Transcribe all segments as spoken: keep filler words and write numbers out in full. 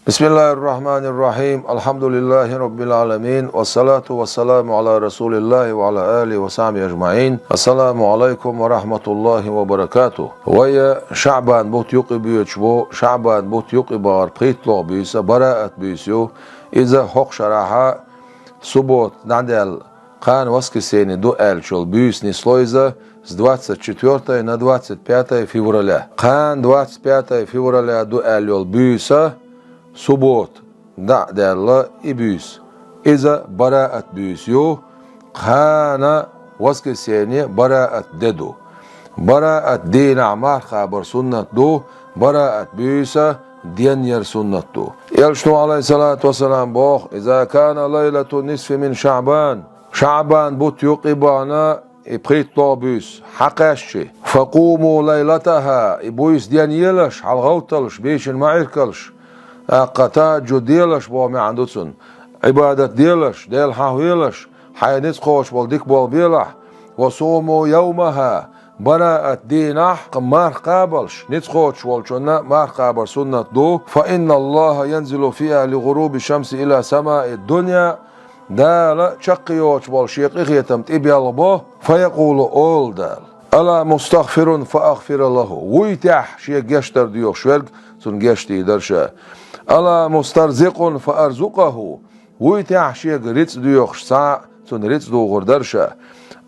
بسم الله الرحمن الرحيم. الحمد لله رب العالمين. والصلاة والسلام على رسول الله وعلى آله وصحبه أجمعين. السلام عليكم ورحمة الله وبركاته. Вай ШаӀбан бутт юкъе боьдуш бу, ШаӀбан бутт юкъе бахар пхийтталгӀа буьйса, бараат буьйса ю. Иза хӀокху шарахь суббота дӀадаьлла, кхана воскресенье ду аьллачул буьйса нисло иза, с двадцать четвёртого на двадцать пятое февраля. Кхана двадцать пятое февраля ду аьлла йолу буьйса, суббота, дӀа а даьлла и буьйса. Иза бараат буьйса ю, кхана воскресенье бараат де ду. Бараат дийнахь марха кхабар суннат ду, бараат буьйса денъяр суннат ду. Элчано, алейхиссалату вассалам, боху: «Иза кана лайлату нисфи мин ШаӀбан». ШаӀбан бутт юкъе бахана и пхийтталгӀа буьйса хьакхаьччи. «Факъуму лайлатаха», и буьйса денъелаш, хьалагӀовтталаш, бийшина ма Ӏиркалаш. ТӀаккха тахӀаджуд делаш боху маьӀна ду цунна. Ӏибадат делаш, Дела хьахавелаш, хьайн ницкъ кхочуш болу дика болу белахь. «Ва суму йовмаха», бараат дийнахь марха кхабалаш, ницкъ кхочуш волчунна марха кхабар суннат ду. «Фа инна Аллаха янзилу фиха ли гӀуруби шамси ила самаи дунья». Дала чаккхе йоцуш болу шен къинхетам тӀебелгӀабо, фаякъулу, олу Дала: «Ала мустагӀфирун фа агӀфира лаху». Вуй техьа шега гечдар доьхуш верг, цунна гечдийр дара ша. «Ала мустарзикъун фа арзукъаху». Вуй техьа шега рицкъ доьхуш цхьаъ, цунна рицкъ дугӀур дара ша.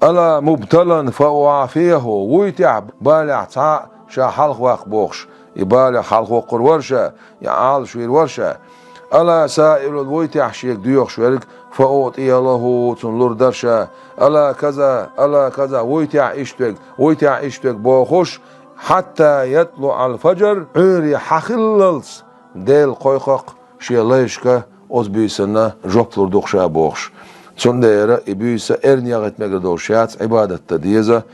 «Ала мубталан фа уӀафияху». Вуй техьа балехь цхьаъ, ша хьалхаваккха бохуш, и балех хьалхавоккхур вара ша, я Ӏалашвийр вара ша. «Ала саилун», вуй техьа шега доьхуш верг, «фа уӀтия лаху», цунна лур дара ша. «Ала каза, ала каза», вуй техьа иштта верг, вуй техьа иштта верг бохуш, «хьатта ятлуӀал фаджр», Ӏуьйре хьахиллалц Делан кхойкху-кх шен лайшка оцу буьйсанна жоп лур ду-кх ша бохуш. Цундела и буьйса эрна яхийта мегар долуш яц, Ӏибадат дан деза.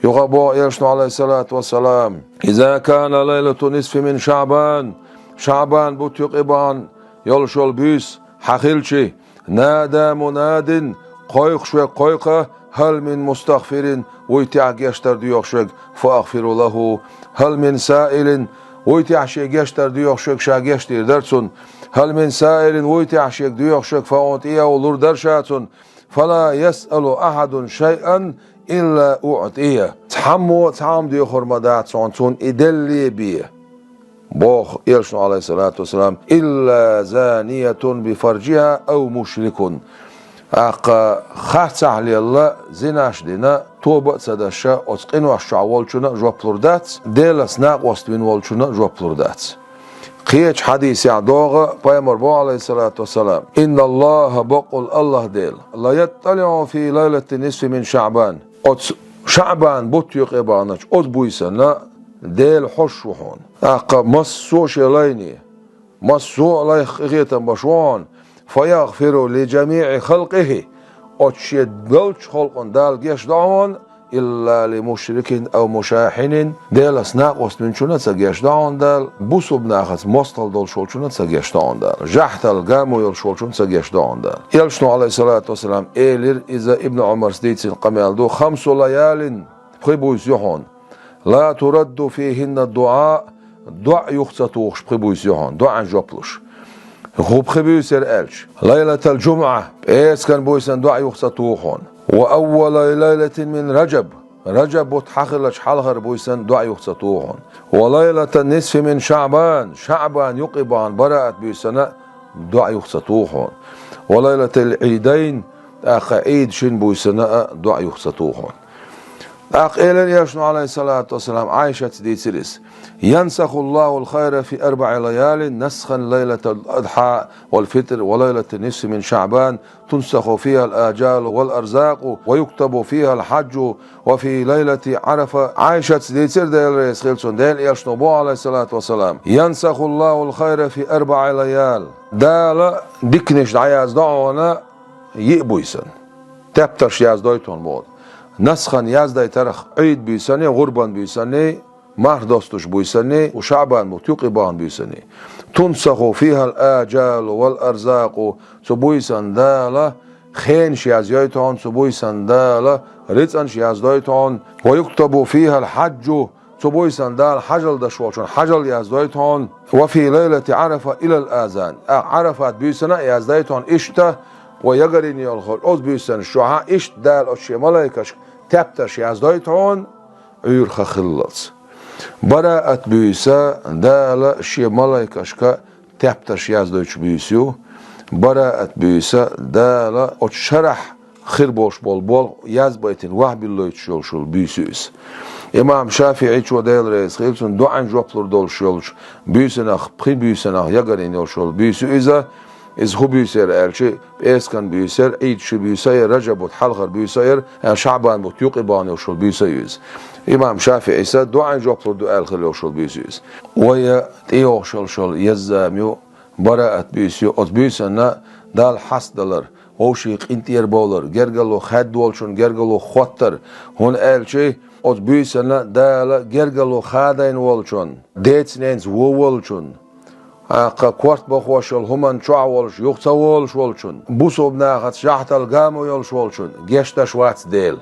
Юха а боху Элчано, алейхиссалату вассалам: «Иза кана лайлату нисфи мин ШаӀбан», ШаӀбан бутт юкъе бахана йолуш йолу буьйса хьан хилчи, «нада мунадин», кхойкхуш верг кхойкху: «Хьал мин мустагӀфирин», вуй техьа гечдар доьхуш верг, «фа агӀфиру лаху», «Хьал мин саилин», вуй техьа шега гечдар доьхуш верг, ша гечдийр дара цунна, «Хьал мин саилин», вуй техьа шега доьхуш верг, «фа уӀтияху», лур дара ша цунна, «фала ясъалу ахьадун шайъан илла уӀтия». Цхьаммо а цхьа хӀума доьхур ма дац хьуна, цунна и делле бен. Боху Элчано, алейхиссалату вассалам: «Илла заниятун би фарджиха ав мушрикун». ТӀаккха харцахьлелла, зинаш дина, тоба а ца даш, оцу къинош чохь волчунна а жоп лур дац, Делаца накъост вина волчунна а жоп лур дац. Кхечу хьадисехь догӀу, пайхамар боху, алейхиссалату вассалам: «Инна Аллаха», бакъволу Аллах Дела, «ла ятталиӀу фи лайлати нисфи мин ШаӀбан». Оцу ШаӀбан бутт юкъе баханачу оцу буьйсанна Дела хьожуш ву хьуна. ТӀаккха массо а шен лайне, массо а лайх къинхетам беш ву хьуна. «Фа ягӀфиру ли джамиӀи халкъихи». Оцу шен долчу халкъана Дала гечдо хьуна, «илла ли мушрикин ав мушахьинин». Делаца накъост винчунна а ца гечдо хьуна Дала, бусулба нахаца мостагӀалла долуш волчунна а ца гечдо хьуна Дала, жахьтал гамо йолуш волчунна а ца гечдо хьуна Дала. Элчано, алейхиссалату вассалам, элира, иза Ибн Ӏумарс дийцина къамел ду: «Хамсу лаялин», пхи буьйса ю хьуна, «ла турадду фихинна дуӀа», доӀа юха ца тухуш пхи буьйса ю хьуна, доӀан жоп луш. ХӀун пхи буьйса яра аьлча, лайлатал джумӀа, пӀераскан буьйсанна доӀа юха ца туху хьуна. «Ва аввала лайлатин мин Раджаб», Раджаб бутт хьан хиллачу хьалхара буьйсанна доӀа юха ца туху хьуна. «Ва лайлатан нисфи мин ШаӀбан», ШаӀбан юкъе бахана бараат буьйсанна а доӀа юха ца туху хьуна. «Ва лайлатал Ӏидайн», тӀаккха Ӏид шина буьйсанна а доӀа юха ца туху хьуна. ТӀаккха элира Элчано, алейхиссалату вассалам, Ӏайшаца дийцира иза: «Янсахуллахул хайра фи арбаӀи лаялин насхан, лайлатал адхьа вал фитр ва лайлатан нисфи мин ШаӀбан, тунсаху фихал аджалу вал арзакъу ва юктабу фихал хьаджу ва фи лайлати Ӏарафа». Ӏайшаца дийцира, Дела реза хила цунна, Делан Элчано боху, алейхиссалату вассалам: «Янсахуллахул хайра фи арбаӀи лаял». Дала диканаш дӀаяздо хьуна йиъ буьйсанна. Тептарш яздойту хьуна боху. Насхан яздайтарх Ӏид буьйсанний, гӀурбан буьйсанний, марх достуш буьйсанний, ШаӀбан бутт юкъе бахана буьйсанний. «Тунсаху фихал аджалу вал арзакъу», цу буьйсанна Дала хенаш яздойту хьуна, цу буьйсанна Дала рицкъанаш яздойту хьуна. «Ва юктабу фихал хьаджу», Цу буьйсанна Дала хьажал деш волчун хьажал яздойту хьуна. «Ва фи лайлати Ӏарафа илал азан». А, Ӏарафат буьйсанна а яздойту хьуна иштта, вай ягарийна йолу оцу буьйсанна чохь а иштта Дала оцу шен малайкашка тептарш яздойту хьуна, Ӏуьйрах хиллалц. Бараат буьйса Дала шен малайкашка тептарш яздойтуш буьйса ю. Бараат буьйса Дала оцу шарахь хир болуш болу болх язбайтина вахьбиллойтуш йолуш йолу буьйса ю иза. Имам ШафиӀичо, Дела реза хила цунна, доӀан жоп лур долуш йолчу буьйсанах, пхи буьйсанах ягарийна йолуш йолу буьйса ю иза. Иза хӀун буьйса яра аьлча, пӀераскан буьйса яра, Ӏийд ши буьйса яра, Раджаб бутт хьалхара буьйса яра, а, ШаӀбан бутт юкъа бахана йолуш йолу буьйса ю иза. Имам ШафиӀис доӀан жоп лур ду аьлла хила йолуш йолу буьйса ю иза. Вай тӀейогӀуш йолуш йолу еза зама ю Бараат буьйса ю. Оцу буьйсанна Далла хьастадалар, вовшийн къинтӀера бовлар, гергарло хаьдда волчун гергарло хӀоттар, хӀунда аьлча оцу буьйсанна Дала гергарло хадийна волчун, деца-ненаца вон волчун, тӀаккха корта бахош йолу хӀуманна чохь волуш, юха ца волуш волчун, бусалба нахаца жахьтал гамо йолуш волчун гечдеш вац Дела.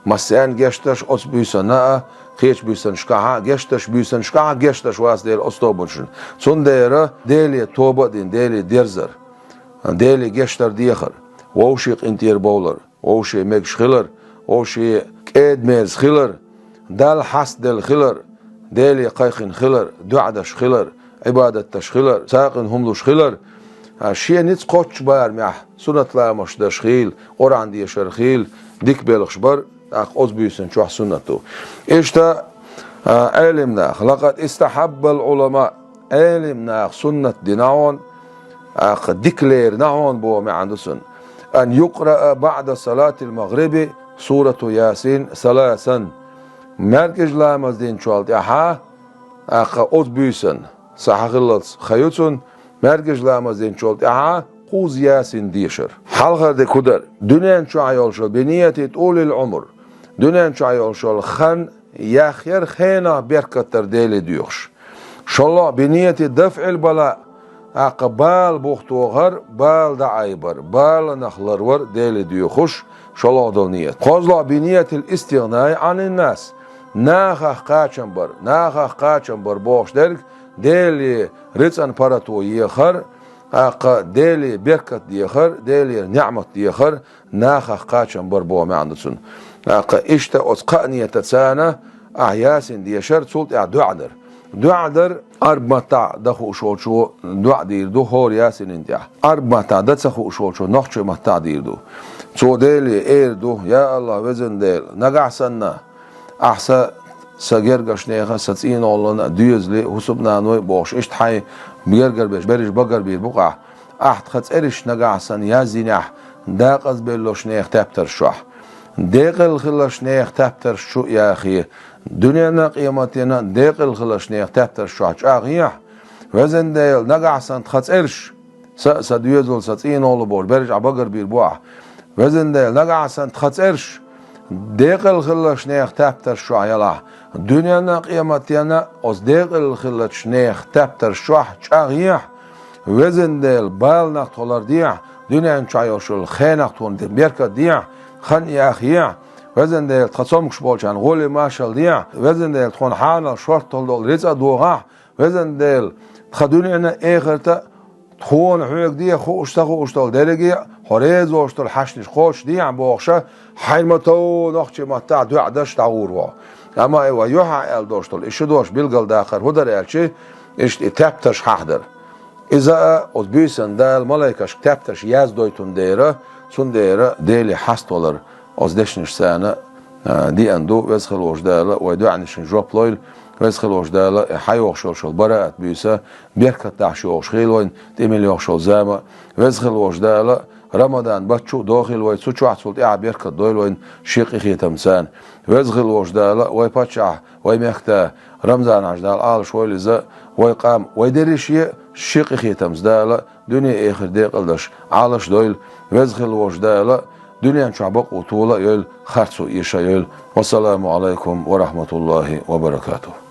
Массарна гечдеш оцу буьйсанна а, кхечу буьйсанашкахь а гечдеш, буьйсанашкахь а гечдеш вац Дела оцу тобанашна. Цундела Деле тоба а дина, Деле дерзар, Деле гечдар дехар, вовшийн къинтӀера бовлар, вовшийн мегаш хилар, вовшийн кӀеда-мерза хилар, Далла хьастаделла хилар, Деле кхайкхина хилар, доӀа деш хилар, Ӏибадат деш хилар, цкъа хӀума луш хилар, а, шен ницкъ кхоччуш барамехь суннат ламазаш деш хила, Къуръан дешар хила, дика белхаш бар, тӀаккха оцу буьйсанна чохь суннат ду. Иштта, а, Ӏелам наха, «Лакъад истахьаббал Ӏулама», Ӏелам наха суннат дина хьуна, тӀаккха дика лерина хьуна боху маьӀна ду цуьнан. «Ан юкъраа баӀда салатил магъриби сурату Ясин саласан». МаьркӀажа ламаз динчул тӀаьхьа, тӀаккха оцу буьйсанна, са хьан хиллалц хан ю цунна, маьркӀажа ламаз динчул тӀаьхьа кхузза Ясин дешар. Хьалхара дика хӀун дара? Дуьнен чохь йолуш йолу, бинияти тӀулил Ӏумр, дуьнен чохь йолуш йолу хан яхъяр, хенах беркат дар Деле доьхуш. ШолгӀа, бинияти дафӀил бала, тӀаккха бала бух тохар, бала дӀаайбар, баланах ларвар Деле доьхуш, шолгӀа долу ният. КхозлагӀа, биниятил истигънаи Ӏанин нас, нахах кхачам бар, нахах кхачам бар бохуш дерг, Деле рицкъан паргӀато ехар, тӀаккха Деле беркат дехар, Делера неӀмат дехар, нахах кхачам бар боху маьӀна ду цуьнан. ТӀаккха иштта оцу кхаа ниятаца ахь Ясин дешар, цул тӀаьхьа доӀа дар. ДоӀа дар Ӏарб маттахь дан хууш волчо доӀа дийр ду, хӀора Ясинан тӀехь. Ӏарб маттахь дан ца хууш волчо нохчийн маттахь дийр ду. Цо Деле эр ду: «Я АллахӀ, везан Дела, нагахь санна ахь са, сан гергарчу нехан, сан цӀийноллан а, доьзале а, хӀусамнаной а бохуш, иштта хьайн гергара берш, берриш багарбийр бу-кх ахь. Ахь тхан цӀераш нагахь санна яздинехь, декъазбеллачу нехан тептарш чохь, декъала хиллачу нехан тептарш чу а яхе, дуьненна а, къематденна а декъала хиллачу нехан тептарш чохь чӀагӀъехьа, везан Дела, нагахь санна тхан цӀераш, са а, сан доьзал а, сан цӀийнолла а бохуш, берриш а багарбийр бу ахь. Везан Дела, нагахь санна тхан цӀераш декъала хиллачу нехан тептарш чохь ялахь, дуьненна а, къематденна а оцу декъала хиллачу нехан тептарш чохь чӀагӀъехьа, везан Дела, баланах тхо лардехьа, дуьнен чохь йолуш йолу хенах тхуна беркат дехьа, хан а яхъехьа, везан Дела, тхан цомгуш болчарна гӀоле маршалла дехьа, везан Дела, тхуна хьанал шорттал долу рицкъа а дохахьа, везан Дела, тхан дуьненна а, эхарта а тхуна хьоьга дехьа хууш, ца хууш долу дерриге а, хьо реза волуш долу хьаьшнаш кхочушдехьа», бохуша, хьайн ма-тов нохчийн маттахь доӀа даш дӀагӀур ву. Амма и вай юьхьа аьлла долуш долу и ши дош билгалдаккхар хӀун дара аьлча, иштта и тептарш хьахадар. Иза а оцу буьйсанна Дала малайкашка тептарш яздойтун дера, цундела Деле хьаставалар оцу дешнашца, а, деана ду. Веза хила волчу Дала вай доӀанашна жоп лойла. Веза хила волчу Дала и хьайогӀуш йолуш йолу бараат буьйса беркат дахьаш йогӀуш хийла вайна, тӀе мел йогӀуш йолу зама. Веза хила волчу Дала Рамадан баттахь чу а дохийла вай, цу чохь, цул тӀаьхьа беркат дойла вайна шен къинхетамца. Веза хила волчу Дала вай паччахь, вай мехкда Рамзан-Хьаьжа, Дала Ӏалашвойла иза, вай къам, вай дерриге а шен къинхетамца Дала дуьне-эхарт декъалдеш Ӏалашдойла. Веза хила волчу Дала дуьнен чохь бакъо тола а йойла, харцо эша а йойла. Вассаламу Ӏалайкум ва рахьматуллахӀи ва баракатухӀ.